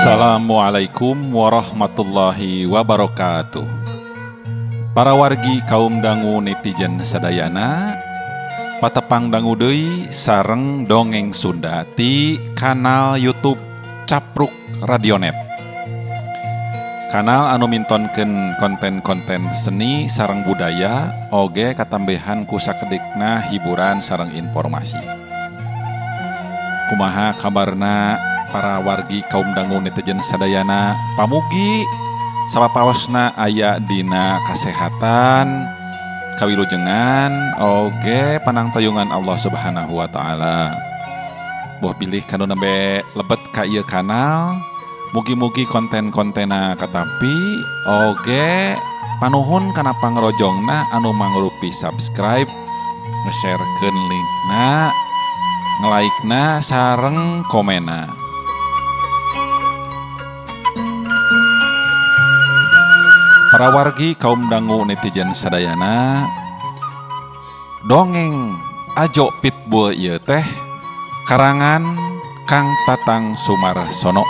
Assalamualaikum warahmatullahi wabarakatuh. Para wargi kaum dangu netizen sadayana, patepang dangu deui sareng dongeng Sunda ti kanal YouTube Capruk Radionet. Kanal anu mintonkeun konten-konten seni sareng budaya oge katambehan ku sakedikna hiburan sareng informasi. Kumaha kabarna para wargi kaum dangu netizen sadayana, pamugi sapapaosna aya dina kasehatan, kawilujengan oge panangtayungan Allah Subhanahu wa taala. Boh pilih kanu nembe lebet ka ieu kanal, mugi-mugi konten-kontena katampi oge panuhun kana pangrojongna anu mangrupi subscribe, nge-sharekeun linkna, nge-like-na sareng komena. Para wargi kaum dangu netizen sadayana, dongeng Ajo Pitbull ieu teh karangan Kang Tatang Sumarsono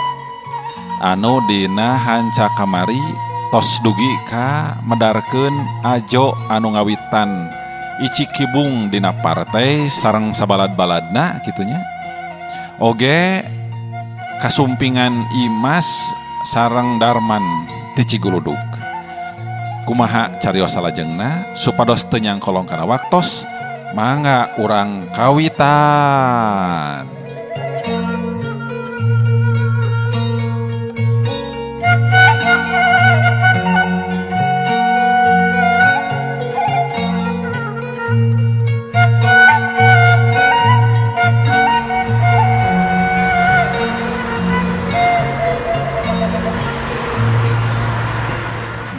anu dina hanca kamari tos dugi ka medarkeun ajo anu ngawitan icikibung dina partai sareng sabalad-baladna kitunya. Oge kasumpingan Imas sareng Darman ti Ciguludug. Kumaha carios salajengna supados teu nyangkolong kana waktos, mangga urang kawitan.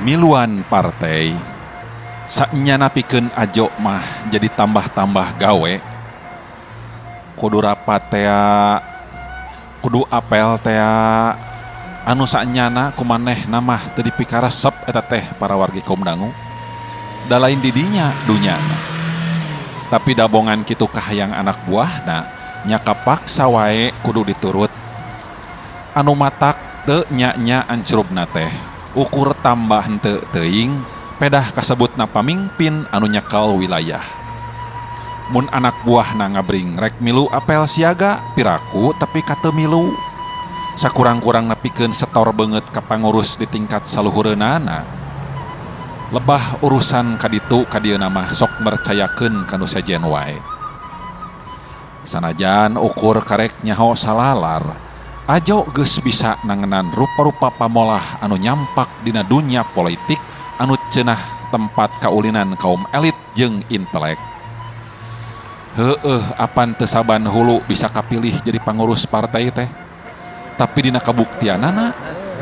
Miluan partai saknya napikeun ajo mah jadi tambah-tambah gawe, kudu rapat tea, kudu apel tea, anu saknyana kumanehna mah teu dipikaresep eta teh para wargi kaum dangu, da lain didinya dunyana. Tapi dabongan kitu kahayang anak buahna nya kapaksa wae kudu diturut. Anu matak teu nya-nya ancrubna teh ukur tambah henteu teuing pedah kasebutna pamingpin anu nyekal wilayah. Mun anak buahna ngabring rek milu apel siaga piraku tapi ka teu milu. Sakurang-kurang nepikeun setor beungeut ka pangurus di tingkat saluhureunana. Lebah urusan kaditu kadieuna mah sok mercayakeun ka nu sejen wae. Sanajan ukur karek nyaho salalar, Ajo geus bisa nangenan rupa-rupa pamolah anu nyampak dina dunya politik anu cenah tempat kaulinan kaum elit jeung intelek. Heueuh apan teu saban hulu bisa kapilih jadi pangurus partai teh. Tapi dina kabuktianana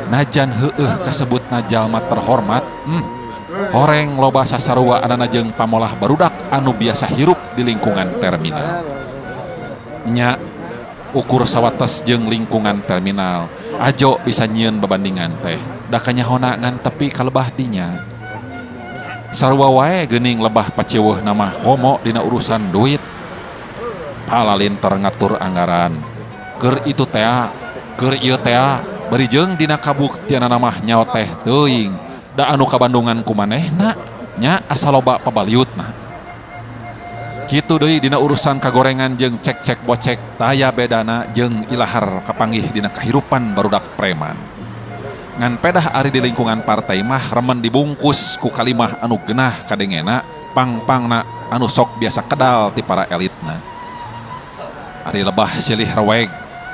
najan heueuh kasebutna jalma terhormat, horeng loba sasarua anana jeung pamolah barudak anu biasa hirup di lingkungan terminal. Nya ukur sawates jeung lingkungan terminal, Ajo bisa nyieun babandingan teh, da kanyahona ngan tepi ka lebah dinya. Sarua wae geuning lebah paciweuh mah komo dina urusan duit. Palalinter ngatur anggaran, keur itu tea, keur ieu tea, bari jeung dina kabuktianana mah nyaho teh teuing, da anu kabandungan ku manehna nya asa loba pabaliutna. Kitu deui dina urusan kagorengan jeung cek-cek bocek taya bedana jeung ilahar kapanggih dina kahirupan barudak preman. Ngan pedah ari di lingkungan partai mah remen dibungkus ku kalimah anu genah kadengena pang-pangna anu sok biasa kedal ti para elitna. Ari lebah silih reweg,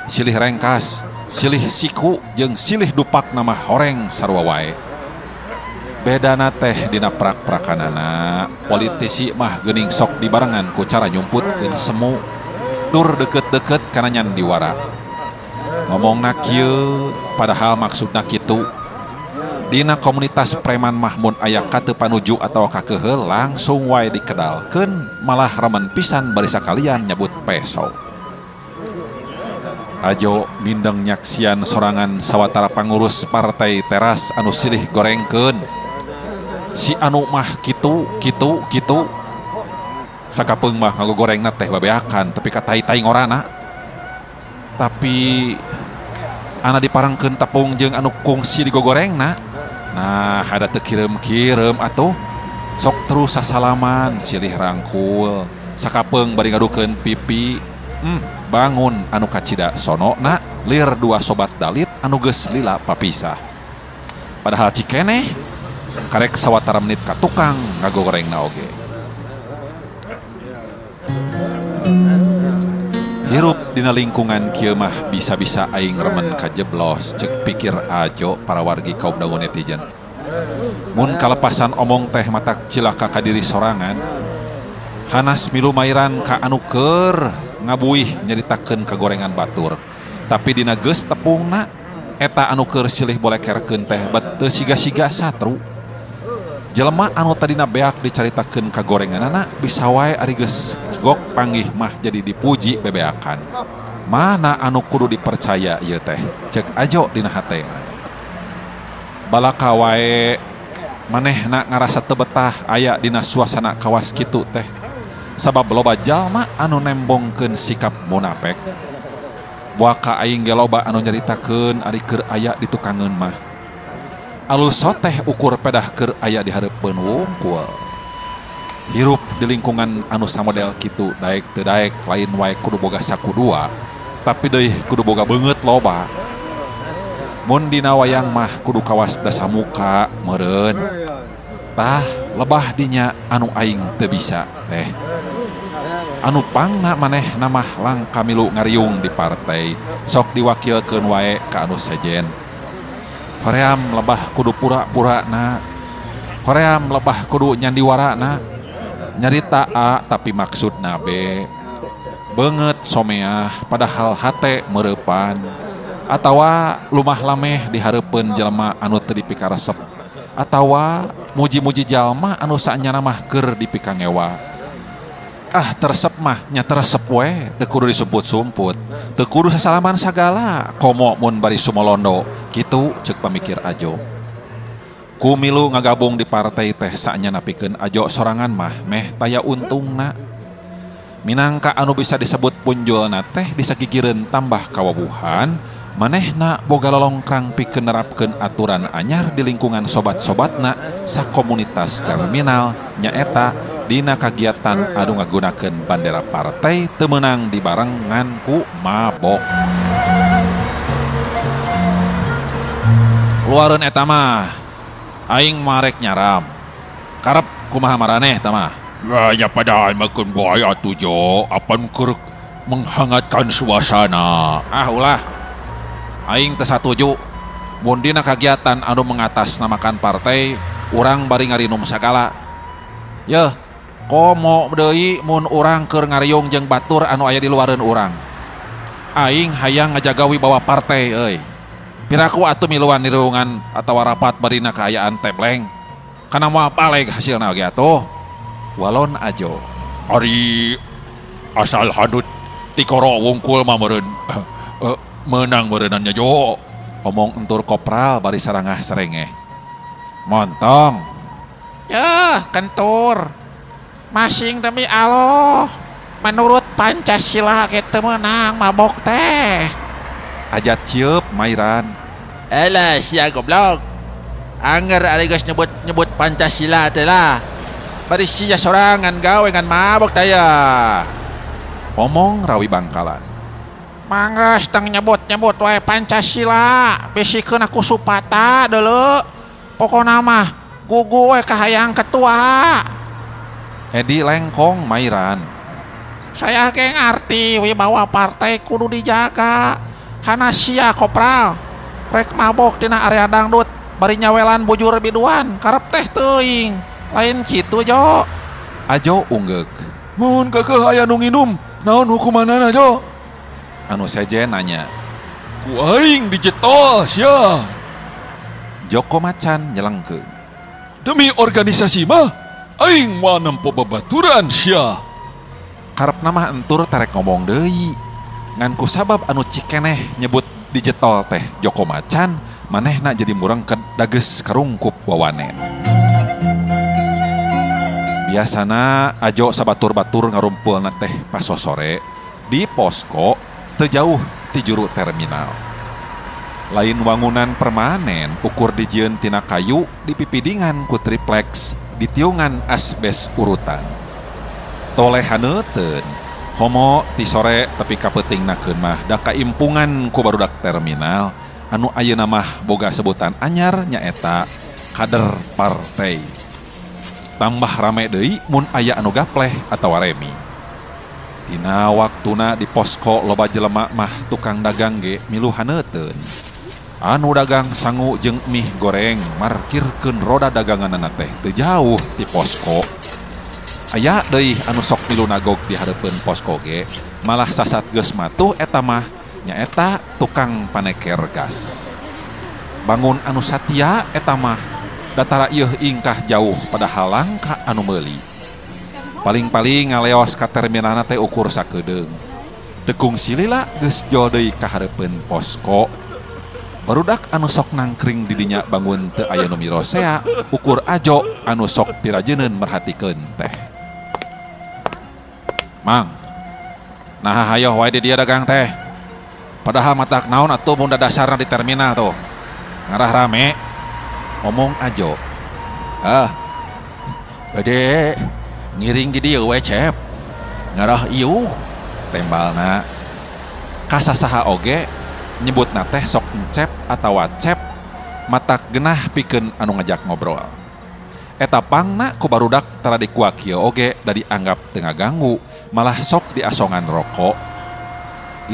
silih rengkas, silih siku jeung silih dupak nama horeng sarua wae. Bedana teh dina prak-prakanana, politisi mah geuning sok dibarengan ku cara nyumputkeun semu tur deket-deket kana nyandiwara. Ngomongna kieu padahal maksudna kitu. Dina komunitas preman mah mun aya kateu panuju atawa kakeuheul langsung wae dikedalkeun, malah remen pisan bari sakalian nyebut peso. Ajo mindeng nyaksian sorangan sawatara pangurus partai teras anu silih gorengkeun. Si anu mah kitu, kitu, kitu. Sakapeung mah ngagogorengna teh babeakan tapi ka tai-tai ngorana. Tapi Ana diparengkeun tepung jeung anu kungsi digogorengna. Nah, ada teu kireum-kireum atuh. Sok terus sasalaman, silih rangkul, sakapeung bari ngadukeun pipi. Bangun anu kacida sonona lir dua sobat dalit anu geus lila papisah. Padahal cikeneh karek sawatara menit ka tukang ngagorengna oge. Hirup dina lingkungan kieu mah bisa-bisa aing remen kajeblos cek pikir Ajo para wargi kaum dangu netizen. Mun kalepasan omong teh matak cilaka ka diri sorangan. Hanas milu mairan ka anu keur ngabuih nyaritakeun kagorengan batur. Tapi dina geus tepungna eta anu keur silih bolekerkeun teh bet teu siga-siga satru. Jelema anu tadina beak dicaritakeun kagorenganana bisa wae ari geus gok panggih mah jadi dipuji bebeakan. Mana anu kudu dipercaya ieu teh? Cek Ajo dina hatena. Balaka wae manehna ngarasa teu betah aya dina suasana kawas kitu teh. Sabab loba jalma anu nembongkeun sikap munafik. Buaka aing ge loba anu nyaritakeun ari keur aya di tukangeun mah. Alus soteh ukur pedah keur aya di hareupeun wungkul. Hirup di lingkungan anu samodel kitu daek teu daek lain wae kudu boga saku dua, tapi deui kudu boga beungeut loba. Mun dina wayang mah kudu kawas dasamuka meureun. Tah lebah dinya anu aing teu bisa teh. Anu pangna manehna mah langka milu ngariung di partai, sok diwakilkeun wae ka anu sejen. Hoream lebah kudu pura-purana, hoream lebah kudu nyandiwarana, nyarita A tapi maksudna B. Beungeut someah padahal hate mereupan, atawa lumah lameh di hareupeun jelema anu teu dipikaresep, atawa muji-muji jalma anu saenyana mah keur dipikangewa. Ah teresep mah nya teresep we, teu kudu disumput-sumput, teu kudu sasalaman sagala, komo mun bari sumolondo, kitu ceuk pamikir Ajo. Ku milu ngagabung di partai teh saenyana pikeun Ajo sorangan mah meh taya untungna. Minangka anu bisa disebut punjulna teh disagigireun tambah kawabuhan, manehna boga lolongkrang pikeun nerapkeun aturan anyar di lingkungan sobat-sobatna sakomunitas terminal nyaeta dina kagiatan anu ngagunakeun bandera partai teu meunang dibarengan ku mabok. Luareun eta mah aing marek nyaram. Karep kumaha maraneh eta mah? Ya padahal makeun wae atuh Jo, apan keur menghangatkan suasana. Ah ulah. Aing teu satuju. Mun dina kagiatan anu mengatasnamakan partai, urang bari ngarinum sagala. Yeuh, komo deui mun urang keur ngariung jeung batur anu aya di luareun urang. Aing hayang ngajaga wibawa partai euy. Piraku atuh miluan nireungan atawa rapat barina kaayaan tebleng. Kana moal paleg hasilna oge atuh. Walon Ajo. Ari asal hadut tikoro wungkul mah meureun meunang meureunannya Jo. Omong entur kopral bari sarangah serengeh. Montong. Yah, kentur. Masing demi Allah, menurut Pancasila kita menang mabok teh. Ajat cieup mairan. Elah sia goblok. Angger ari geus nyebut Pancasila teh lah. Bari sia sorangan gawe ngan mabok teh ya. Omong rawi Bangkalan. Mangga tang nyebut-nyebut wae Pancasila, bisikeun aku supata deuleu. Pokona mah gugu we kahayang ketua. Edi lengkong mairan. Saya ge ngarti wibawa partai kudu dijaga. Hana sia kopral. Rek mabok dina area dangdut bari nyawelan bujur biduan karep teh teuing. Lain kitu Jo. Ajo unggeuk. Mun kakeuh aya nu nginum, naon hukumanana Jo? Anu sejen nanya. Ku aing dijetol sia. Joko Macan nyelengkeun. Demi organisasi mah aing moal nempo babaturan sia. Karepna mah entur terek ngomong deui. Ngan ku sabab anu cikeneh nyebut dijetol teh Joko Macan, manehna jadi murangked dages karungkup wawanen. Biasana Ajo sabatur-batur ngarumpulna teh pasosore di posko teu jauh ti juru terminal. Lain wangunan permanen ukur dijieun tina kayu dipipidingan ku triplex ditiungan asbes urutan. Toleh haneuteun komo ti sore tepi ka peutingna keun mah da kaimpungan ku barudak terminal anu ayeuna mah boga sebutan anyar nyaeta kader partai. Tambah rame deui mun aya anu gapleh atawa remi. Dina waktuna di posko loba jelema mah tukang dagang ge milu haneuteun. Anu dagang sangu jeung mie goreng markirkeun roda daganganana teh teu jauh ti posko. Aya deui anu sok milu nagog di hareupeun posko ge malah sasat geus matuh eta mah nyaeta tukang paneker gas. Bangun anu satia eta mah datara ieuh ingkah jauh padahal langka anu meuli. Paling-paling ngaleos ka terminalna teh ukur sakedeung. Teu kungsi lila geus jol deui ka hareupeun posko. Barudak anu sok nangkring di dinya bangun teu aya nu mirosea, ukur ajo anu sok pirajeuneun merhatikeun teh. Mang, nah hayoh wae di dia dagang teh. Padahal matak naon atuh mun dasarna di terminal tuh. Ngarah rame. Omong ajo. Ah. Bade ngiring di dieu we Cep. Ngarah ieu tembalna. Kasasaha oge nyebutna teh sok encep atawa cep matak genah pikeun anu ngajak ngobrol. Eta pangna ku barudak tara dikuak kieu oge da dianggap teu ngaganggu, malah sok diasongan rokok.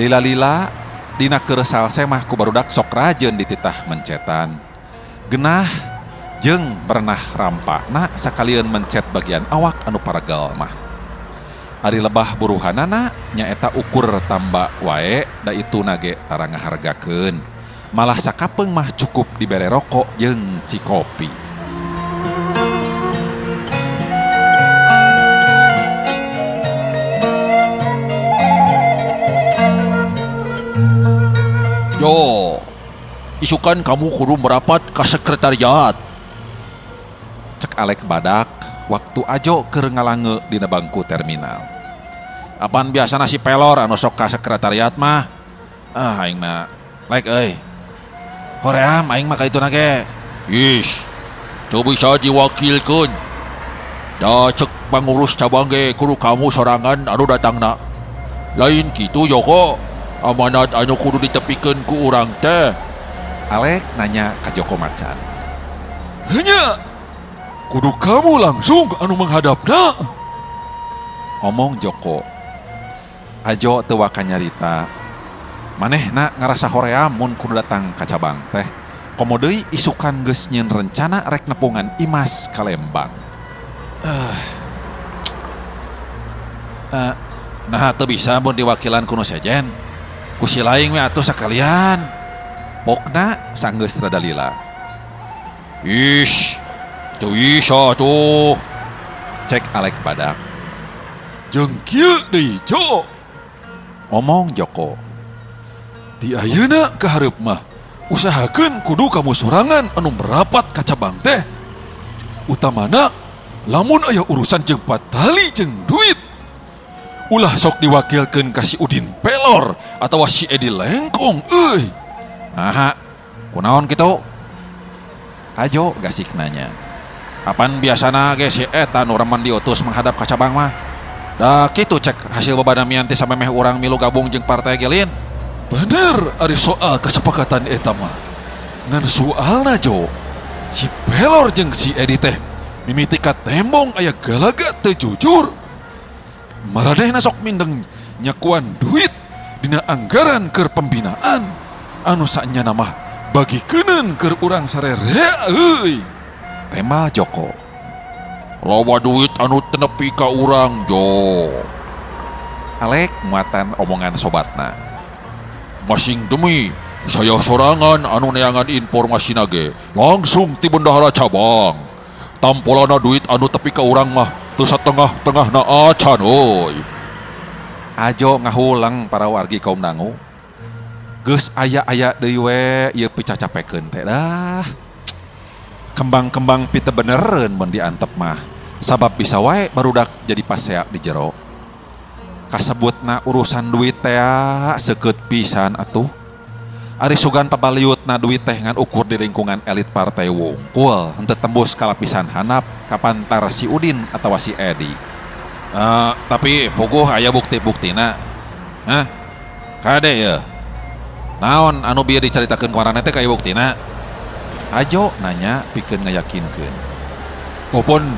Lila-lila dina keur salse mah ku barudak sok rajeun dititah mencetan. Genah jeung pernah rampakna sakalieun mencet bagian awak anu paregel mah. Ari lebah buruhanana nyaeta ukur tamba wae da itu nage tara ngahargakeun. Malah sakapeung mah cukup dibere rokok jeung cikopi. Yo, isukan kamu kudu merapat ke sekretariat. Cek Alek badak waktu ajo keur ngalange dina bangku terminal. Apaan biasana si pelor anu sok ka sekretariat mah? Ah, aing mah lek euy. Hoream aing mah ka dituna ge. Ish, teu bisa diwakilkeun. Da cek pangurus cabang ge kudu kamu sorangan anu datangna. Lain kitu Joko. Amanat anu kudu ditepikeun ku urang teh. Alek nanya ka Joko Macan. Hanya kudu kamu langsung anu menghadapna. Omong Joko. Ajo teu waka nyarita. Manehna ngarasa hoream mun kudu datang ka cabang teh. Komo deui isukan geus nyieun rencana rek nepungan Imas ka Lembang. Nah teu bisa mun diwakilan ku nu sejen. Ku si laing we atuh sakalian. Pokna sanggeus rada lila. Ish, teu bisa tuh. Cek Alek badak. Jeung kieu deui Jo. Omong Joko. Ti ayeuna ka hareup mah usahakeun kudu kamu sorangan anu merapat ka cabang teh. Utamana lamun aya urusan jeung patali jeung duit. Ulah sok diwakilkeun ka si Udin Pelor atawa si Edi Lengkong euy. Naha, kunaon kitu? Ajo gasik nanya. Apan biasana ge si eta nu remen diutus menghadap ka cabang mah. Da kitu cek hasil babanamian teh samemeh urang milu gabung jeung partai ge lin. Bener ari soal kesepakatan eta mah. Ngan soalna Jo, si Pelor jeung si Edi teh mimiti ka tembong aya galaga teu jujur. Maradehna sok mindeng nyakuan duit dina anggaran keur pembinaan anu saenyana mah bagikeunkeun keur urang sarerea euy. Tema Joko. Loba duit anu teu nepi ka urang Jo. Alek muatan omongan sobatna. Masing demi saya sorangan anu neangan informasina ge langsung ti bendahara cabang. Tampolana duit anu tepi ka urang mah teu satengah-tengahna acan euy. Ajo ngahulang para wargi kaum dangu. Geus aya-aya deui we ieu picacapekeun teh dah. Kembang-kembang pita benereun mun diantep mah. Sabab bisa wae barudak jadi pasea di jero. Kasebutna urusan duit teh seukeut pisan atuh. Ari sugan pabaliutna duit teh ngan ukur di lingkungan elit partai wungkul henteu tembus ka lapisan handap kapantar si Udin atawa si Edi. Tapi puguh aya bukti-buktina. Hah? Kade ye. Naon anu bieu dicaritakeun ku maraneh teh ka buktina? Ajo nanya pikeun ngayakinkeun. Open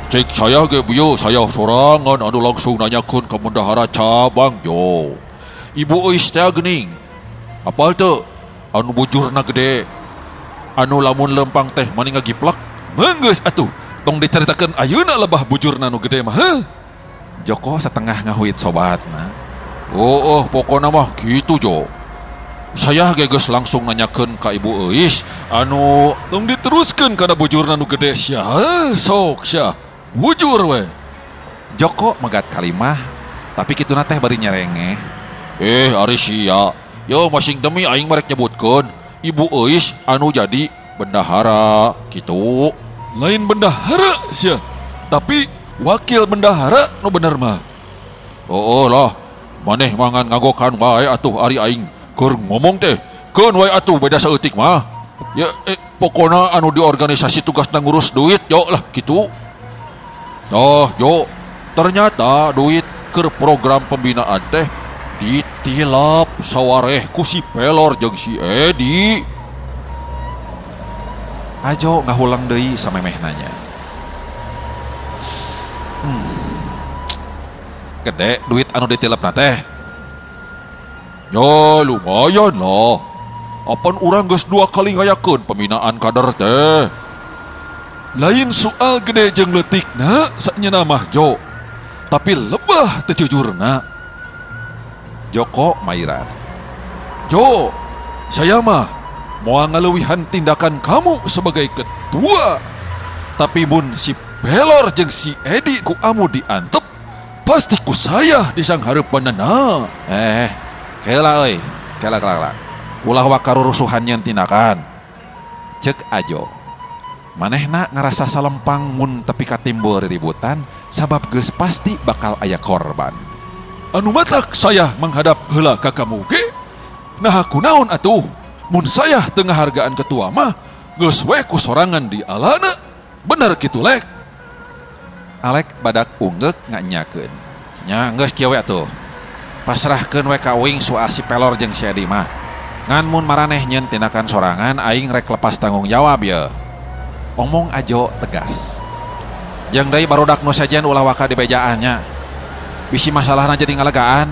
cek saya ge bieu saya sorangan anu langsung nanyakeun ka bendahara cabang jo. Ibu Eis teh geuning. Apal teu? Anu bujurna gede. Anu lamun lempang teh mani ngagiplak. Menggeus atuh, tong dicaritakeun ayeuna lebah bujurna nu gede mah. Heuh. Joko setengah ngahuit sobatna. Oh, pokona mah kitu Jo. Saya ge geus langsung nanyakeun ka Ibu Eis anu tong diteruskeun kana bujurna nu gede sia. Heuh, sok sia. Bujur we. Joko megat kalimah, tapi kituna teh bari nyerengeh. Ari sia. Yo masing demi aing marek nyebutkeun Ibu Eis anu jadi bendahara kitu. Lain bendahara sia, tapi wakil bendahara nu bener mah. Oh lah, maneh mangan ngagokan wae atuh ari aing keur ngomong teh. Keun wae atuh beda saeutik mah. Ya pokona anu di organisasi tugasna ngurus duit yo lah kitu. Oh yo, ternyata duit keur program pembinaan teh ditilap sawareh ku si Pelor jeung si Edi. Ajo ngahulang deui samemeh nanya. Gede duit anu ditilapna teh. Ya lumayan lah. Apan urang geus 2 kali ngayakeun pembinaan kader teh. Lain soal gede jeung leutikna sanyana mah Jo. Tapi lebah teu jujurna. Joko mairan. Jo, saya mah moal ngaleuwihan tindakan kamu sebagai ketua. Tapi mun si Pelor jeung si Edi ku amu diantep, pasti ku saya disanghareupanana. Kela euy, kela kela. Ulah wakarurusuhan nyeun tindakan. Cek Ajo. Manehna ngarasa salempang mun tepi ka timbul riributan sabab geus pasti bakal aya korban. Anu matak saya menghadap heula ka kamu ge. Nah kunaon atuh? Mun saya teu ngahargaan ketua mah geus we ku sorangan di alana. Bener kitu Lek. Alek badak ungeuk nganyakeun. Nya geus kieu we atuh. Pasrahkeun we ka uing soal si Pelor jeung si Edi mah. Ngan mun maraneh nyeun tindakan sorangan aing rek lepas tanggung jawab ye. Omong Ajo tegas. Jeung deui barudak nu sejen ulah waka di bejaan nya. Bisi masalahna jadi ngalegaan.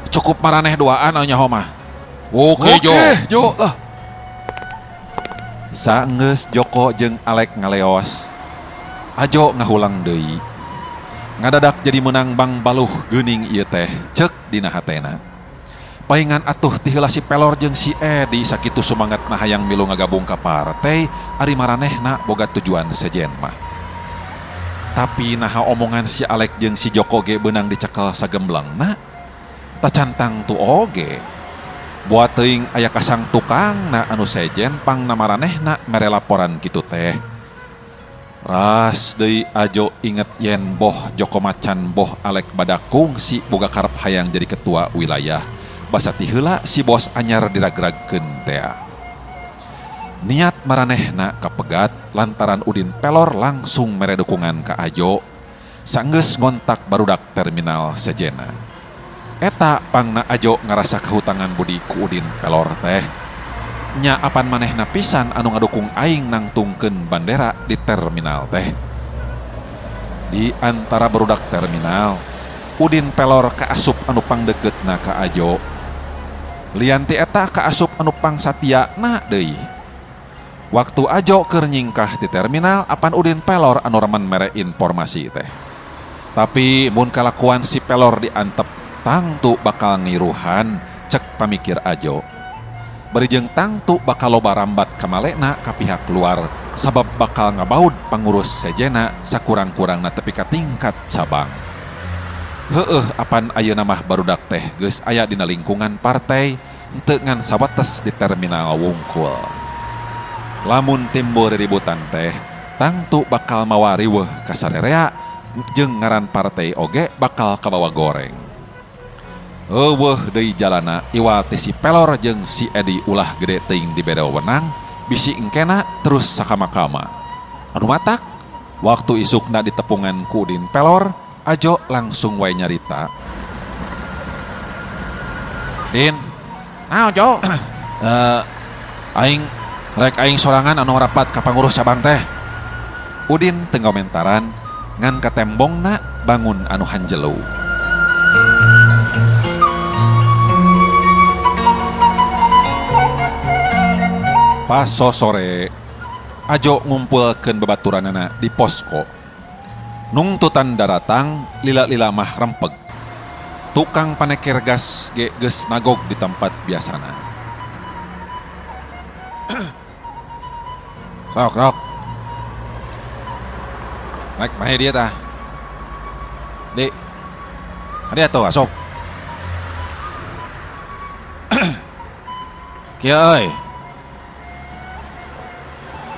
Cukup maraneh duaan anu nyaho mah. Oke, Jo lah. Saenggeus Joko jeung Alek ngaleos. Ajo ngahulang deui. Ngadadak jadi menang bang baluh geuning ieu teh cek dina hatena. Paingan atuh ti heula si Pelor jeung si Edi sakitu sumangatna hayang milu ngagabung ka partai ari maranehna boga tujuan sejen mah. Tapi naha omongan si Alek jeung si Joko ge beunang dicekel sagemblengna. Tacantang tu oge. Buat teuing aya kasang tukangna anu sejen pangna maranehna mere laporan kitu teh. Ras deui Ajo inget yen boh Joko macan boh Alek badak kungsi boga karep hayang jadi ketua wilayah. Basa ti heula si bos anyar diragragkeun tea. Niat maranehna kapegat lantaran Udin Pelor langsung mere dukungan ka Ajo. Sanggeus ngontak barudak terminal sejena. Eta pangna Ajo ngarasa kehutangan budi ku Udin Pelor teh. Nya apan manehna pisan anu ngadukung aing nangtungkeun bandera di terminal teh. Di antara barudak terminal, Udin Pelor kaasup anu pangdeukeutna ka Ajo. Lian ti eta kaasup anu pangsatiana deui. Waktu Ajo keur nyingkah di terminal apan Udin Pelor anu remen mere informasi teh. Tapi mun kalakuan si Pelor diantep tangtu bakal ngiruhan cek pamikir Ajo. Bari jeung tangtu bakal loba rambat kamalekna ka pihak luar sabab bakal ngabaud pangurus sejena sakurang-kurangna tepi ka tingkat cabang. Heueuh apan ayeuna mah barudak teh geus aya dina lingkungan partai henteu ngan sawates di terminal wungkul. Lamun timbul riributan teh tangtu bakal mawa riweuh ka sarerea jeung ngaran partai oge bakal kabawa goreng. Eueuh deui jalana iwal ti si Pelor jeung si Edi ulah gede teuing dibere wewenang bisi engkena terus sakama-kama. Anu matak waktu isukna ditepungan ku Udin Pelor, Ajo langsung wae nyarita. Din, naon Jo? Aing rek aing sorangan anu rapat ka pangurus cabang teh. Udin teu ngomentaran ngan katembongna bangun anu hanjelu. Pas sore, Ajo ngumpulkeun babaturanana di posko. Nungtutan daratang lila-lila mah rempeg. Tukang paneker gas ge geus nagog di tempat biasana. Rok, rok. Naik mahe dia tah. Di. Dia tuh asup. Kieu euy.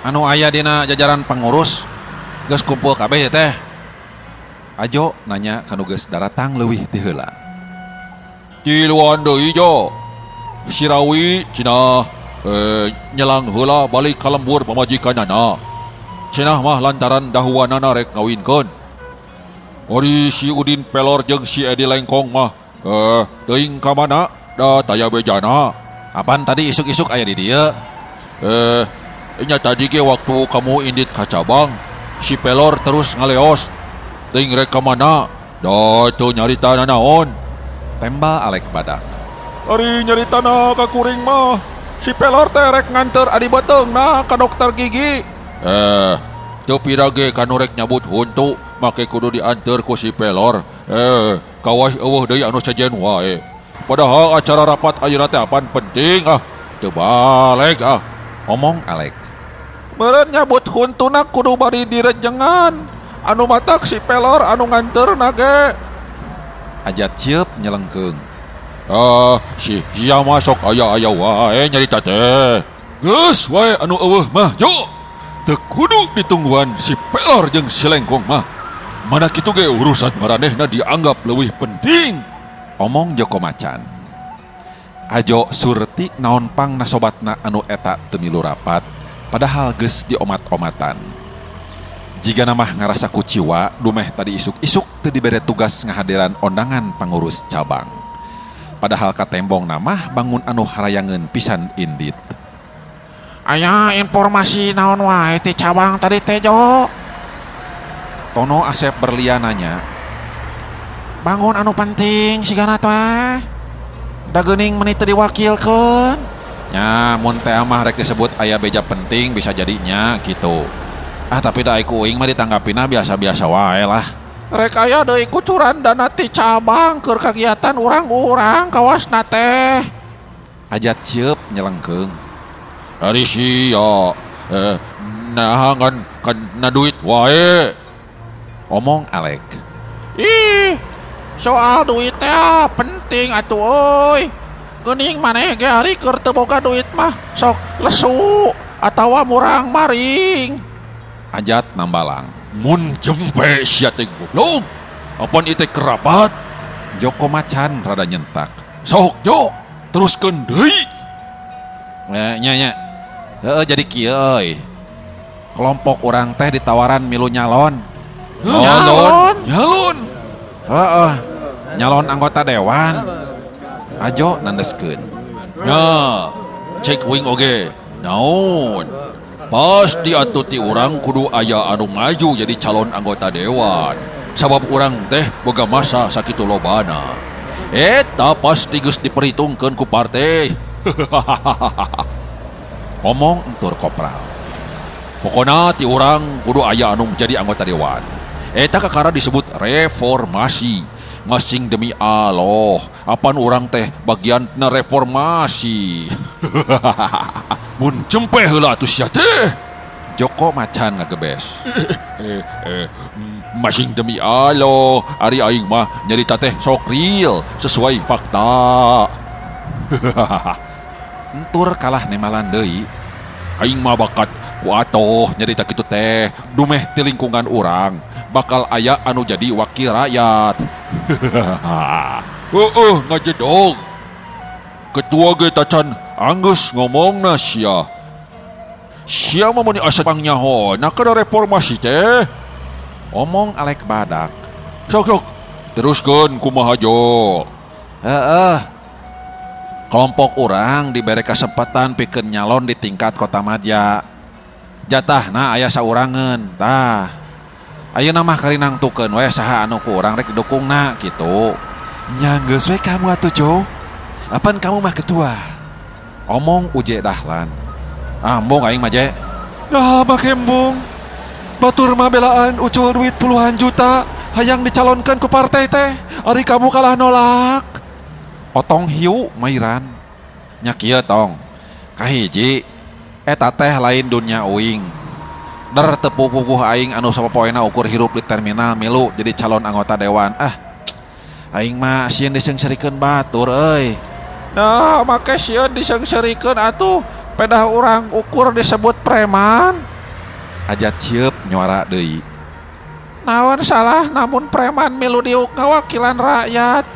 Anu aya dina jajaran pengurus geus kumpul kabeh teh. Ajo nanya kanu geus daratang leuwih ti heula. Tiluan deui Jo. Sirawi cenah nyelang heula balik ka lembur pamajikanana. Cenah mah lantaran dahuanana rek ngawinkeun. Ari si Udin Pelor jeung si Edi Lengkong mah teuing ka mana da taya bejana. Apan tadi isuk-isuk aya di dieu? Nya tadi ge waktu kamu indit ka cabang, si Pelor terus ngaleos. Teuing rek ka mana? Da teu nyarita nanaon. Tembal Alek badak. Ari nyaritana ka kuring mah, si Pelor teh rek nganter adi beuteungna ka dokter gigi. Teu pira ge kanu rek nyabut huntu, make kudu dianter ku si Pelor. Kawas eueuh deui anu sejen wae. Padahal acara rapat ayeuna teh apan penting ah. Teu baleg ah. Omong Alek. Meureun nyabut huntuna kudu bari direjengan. Anu matak si Pelor anu nganterna ge. Ajat ciep nyelengkeung. Si sia mah sok aya-aya wae nyarita teh. Geus wae anu eueuh mah Jo. Teu kudu ditungguan si Pelor jeung si Lengkong mah. Mana kitu ge urusan maranehna dianggap leuwih penting. Omong Joko Macan. Ajo surti naon pang nasobatna anu eta teu milu rapat, padahal geus diomat-omatan. Jigana mah ngarasa kuciwa dumeh tadi isuk-isuk teu dibere tugas ngahadiran ondangan pangurus cabang. Padahal katembong mah bangun anu harayangeun pisan indit. Aya informasi naon wae ti cabang tadi teh Jo? Tono Asep berlia nanya. Bangun anu penting sigana teh. Da geuning meni teu diwakilkeun. Nya mun teh mah rek disebut aya beja penting bisa jadinya gitu. Ah tapi da ku uing mah ditanggapina biasa-biasa wae lah. Rek aya deui kucuran dana ti cabang keur kagiatan urang-urang kawasna teh. Ajat ciep nyelengkeung. Ari sia nah ngan kana duit wae. Omong Alek. Ih, soal duit teh penting atuh euy. Geuning maneh ge ari keur teu boga duit mah sok lesu atawa murang maring. Ajat nambalang. Mun jempe sia teh goblok. Apan ieu teh kerabat? Joko Macan rada nyentak. Sok Jo, teruskeun deui. Nya nya. Heeh jadi kieu euy. Kelompok urang teh ditawaran milu nyalon. Nyalon? Nyalon. Heeh. Nyalon anggota dewan. Ajo nandeskeun. Nya, cek uing oge. Naon? Pasti atuh ti urang kudu aya anu maju jadi calon anggota dewan. Sabab urang teh boga masa sakitu lobana. Eta pasti geus diperhitungkeun ku partai. Omong entur kopral. Pokona ti urang kudu aya anu jadi anggota dewan. Eta kakara disebut reformasi. Masing demi Allah, apan urang teh bagian na reformasi. Mun cempe heula atuh sia teh. Joko Macan ngagebes. Masing demi Allah, ari aing mah nyarita teh sok real sesuai fakta. Entur kalah nemalan deui. Aing mah bakat ku atoh nyarita kitu teh dumeh ti lingkungan urang bakal aya anu jadi wakil rakyat. Heueuh ngajedog. Ketua ge tacan anggeus ngomongna sia. Sia mah meuni asa pangnyaho na kana reformasi teh. Omong Alek badak. Sok sok teruskeun kumaha Jo. Heeh. Kelompok urang dibere kesempatan pikeun nyalon di tingkat kota madya. Jatahna aya saurangeun tah. Ayeuna mah kari nangtukeun we saha anu ku urang rek didukungna kitu. Nya geus we kamu atuh Jo. Apan kamu mah ketua? Omong Uje Dahlan. Ambung aing mah Je. Nah make embung. Batur mah belaan ucul duit puluhan juta hayang dicalonkan ku partai teh. Ari kamu kalah nolak. Otong hiu mairan. Nya kieu tong. Kahiji eta teh lain dunya uing. Der teu puguh aing anu sapopoena ukur hirup di terminal milu jadi calon anggota dewan. Ah, aing mah sieun diseungseurikeun batur euy. Nah, make sieun diseungseurikeun atuh. Pedah urang ukur disebut preman. Aja cieup nyuara deui. Naon salah namun preman milu diuk ngawakilan rakyat.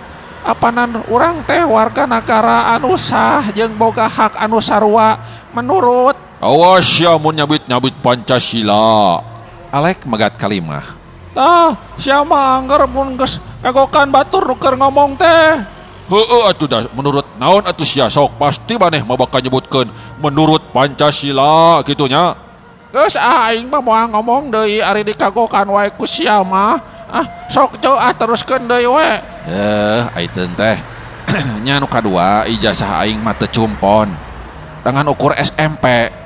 Apanan urang teh warga nagara anu sah jeung boga hak anu sarua menurut. Awas sia mun nyabit-nyabit Pancasila. Alek megat kalimah. Tah, sia mah angger mun geus ngagokan batur nu keur ngomong teh. Heueuh atuh dah menurut naon atuh sia sok pasti maneh mah bakal nyebutkeun menurut Pancasila kitu nya. Geus ah aing mah moal ngomong deui ari dikagokan wae ku sia mah. Ah, sok jauh ah teruskeun deui we. Aiteun teh. Nya nu kadua ijazah aing mah teu cumpon. Dengan ukur SMP.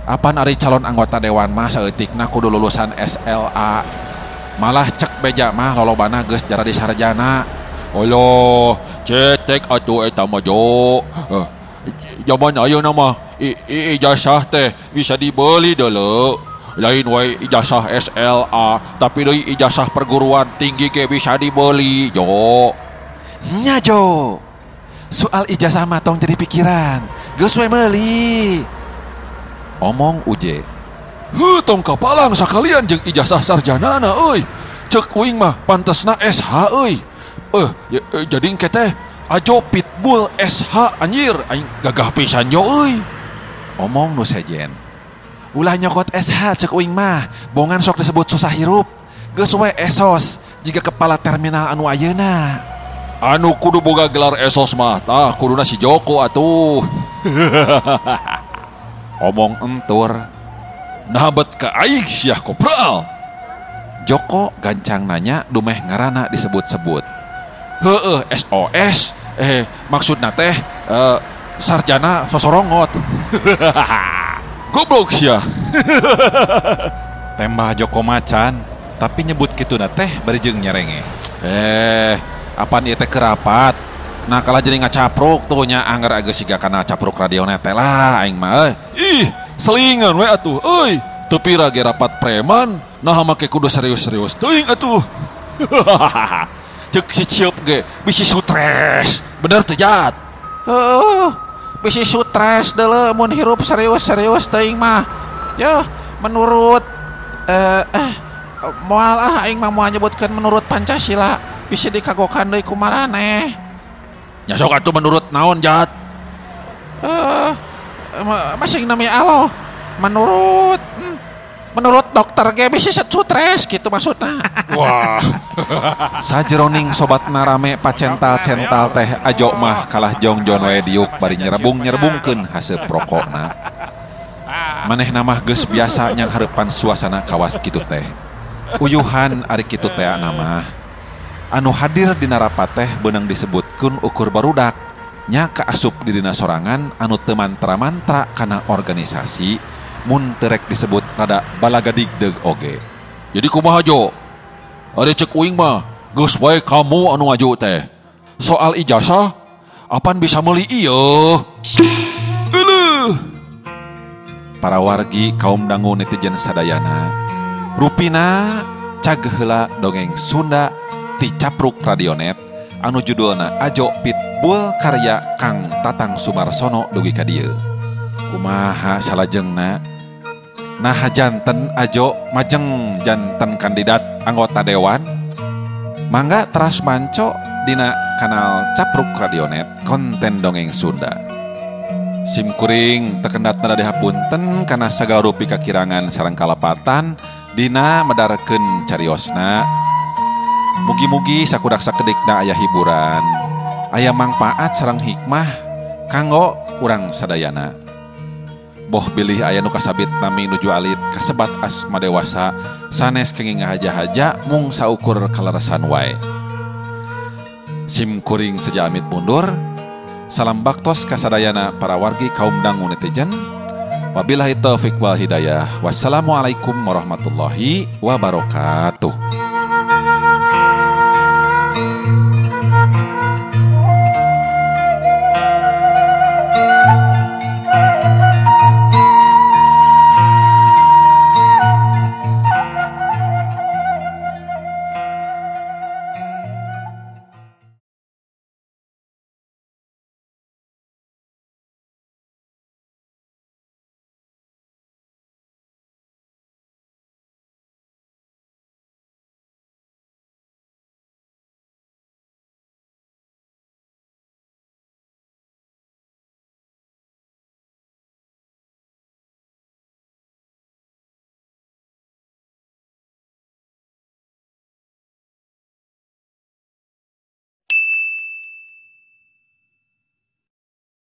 Apan ari calon anggota dewan mah saeutikna kudu lulusan SLA. Malah cek beja mah lolobana geus jaradi sarjana. Aloh, cetek atuh eta mah Jo. Jaman ayeuna mah ijazah teh bisa dibeli deuleu. Lain wae ijazah SLA, tapi deui ijazah perguruan tinggi ge bisa dibeli, Jo. Nya Jo. Soal ijazah mah tong jadi pikiran. Geus we meuli. Omong Uje. Heuh tong kapalang sakalian jeung ijazah sarjanana euy. Ceuk uing mah pantesna SH euy. Jadi engke teh Ajo Pitbull SH anjir aing gagah pisan jo euy. Omong nu sejen. Ulah nyokot SH ceuk uing mah, bongan sok disebut susah hirup. Geus we esos jiga kepala terminal anu ayeuna. Anu kudu boga gelar esos mah tah kuduna si Joko atuh. Omong entur. Nah bet ka aing sia kopral. Joko gancang nanya dumeh ngaranna disebut-sebut. Heueuh SOS maksudna teh sarjana sosorongot. Goblok sia. Tembah Joko macan, tapi nyebut kituna teh bari jeung nyerenge. Apan ieu teh kerapat. Nah kalah jadi ngacapruk tuh nya angger geus siga kana capruk radiona teh lah aing mah euy. Ih, selingan we atuh euy. Teu pira ge rapat preman, nah make kudu serius-serius teuing atuh. Cek si cieup ge bisi stres. Bener teu Jat? Heueuh, bisi stres deuleu mun hirup serius-serius teuing mah. Yeuh, menurut moal ah aing mah moal nyebutkeun menurut Pancasila bisi dikagokan deui ku maraneh. Nya sok atuh menurut naon Jat? Masing nami aloh. Menurut menurut dokter ge bisi stres gitu maksudna. Wah. Sajeroning sobat narame pacental-cental teh Ajo mah kalah jongjon wae diuk bari nyerebung-nyerebungkeun haseup rokokna. Manehna mah geus biasa nyanghareupan suasana kawas kitu teh. Uyuhan ari kitu teh mah. Anu hadir dina rapat teh beunang disebutkeun ukur barudak. Nya kaasup dirina sorangan anu teu mantra-mantra kana organisasi mun teu rek disebut rada balagadigdeug oge. Jadi kumaha Jo? Ari cek uing mah geus wae kamu anu maju teh. Soal ijazah apan bisa meuli ieu? Euleuh. Para wargi kaum dangu netizen sadayana. Rupina cag heula dongeng Sunda ti Capruk Radionet anu judulna Ajo Pitbull karya Kang Tatang Sumarsono dugi ka dieu. Kumaha salajengna? Nah janten Ajo majeng janten kandidat anggota dewan. Mangga teras manco dina kanal Capruk Radionet konten dongeng Sunda. Sim kuring tekendat nada dihapunten kana sagala rupi kakirangan sareng kalepatan dina medarkeun cariosna. Mugi-mugi sakudak sakedikna aya hiburan, aya mangpaat sareng hikmah kanggo urang sadayana. Boh bilih aya nu kasabit nami nuju alit kasebat asma dewasa sanes kenging ngahaja-haja mung saukur kaleresan wae. Sim kuring seja amit mundur. Salam baktos kasadayana para wargi kaum dangu netizen. Wabillahi taufik wal hidayah. Wassalamualaikum warahmatullahi wabarakatuh.